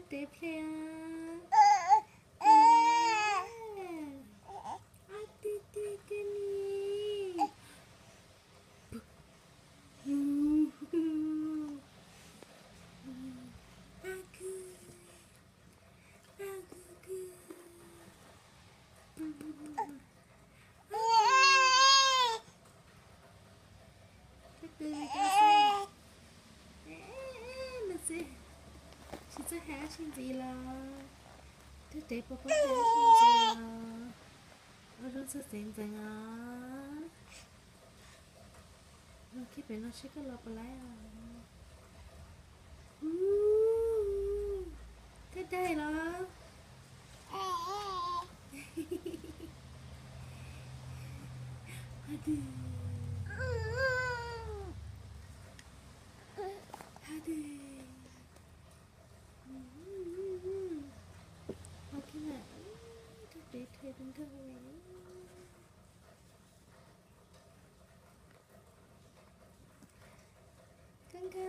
Dev ple, a twg twg kag ni. A kag, a kag kag. Tsis txawj hais dab tsi ntxiv los, tug dev puas paub hais dab tsi ntxiv los, ua zoo txog tsev ntxeev os. Los kiag pem no seb koj los puas laib os. Ub, koj daig los? Hais tias, hais tias, ua kiag na, koj dev ple rau nkauj li. Koj nkag.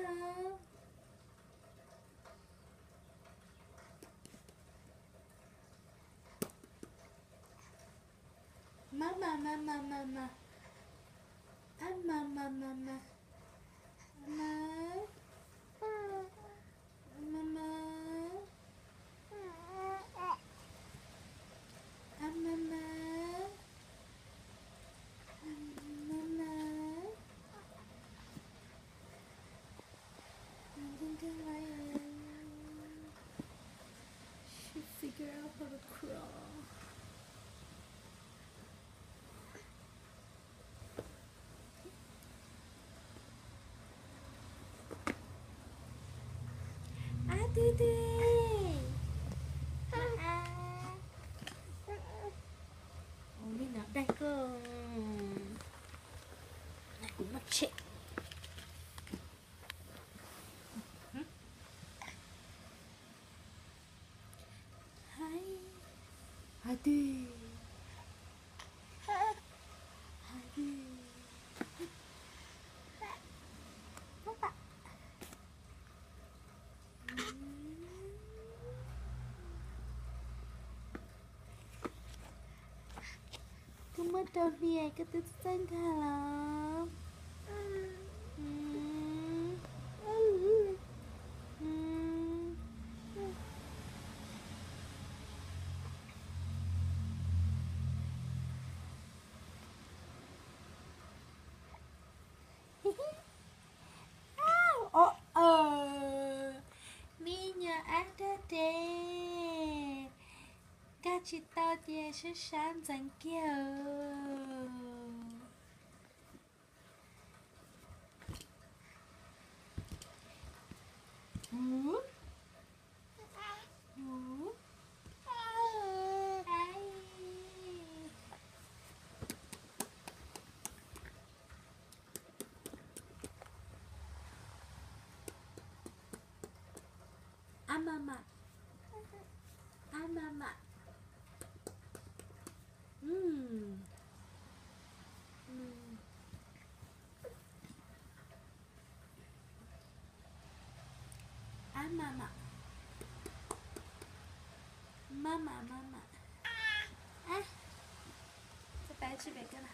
Mama, mama, mama. A mama, mama. Mama. Mama. A mama. Mama. She figure out how to crawl. Ab, twg twg. Ua li no daig koj. Kuv muab tshem. Hais, hais tias, hais tias, koj muab rau hnia, koj twb txawj nkag los. Me nyuam ab dab dev, nkag tsis tau ces sab sab ntxeev kiag. Ab, mama. Ab, mama. Ab, mama. Mama, mama. Ab, tsis pem koj na.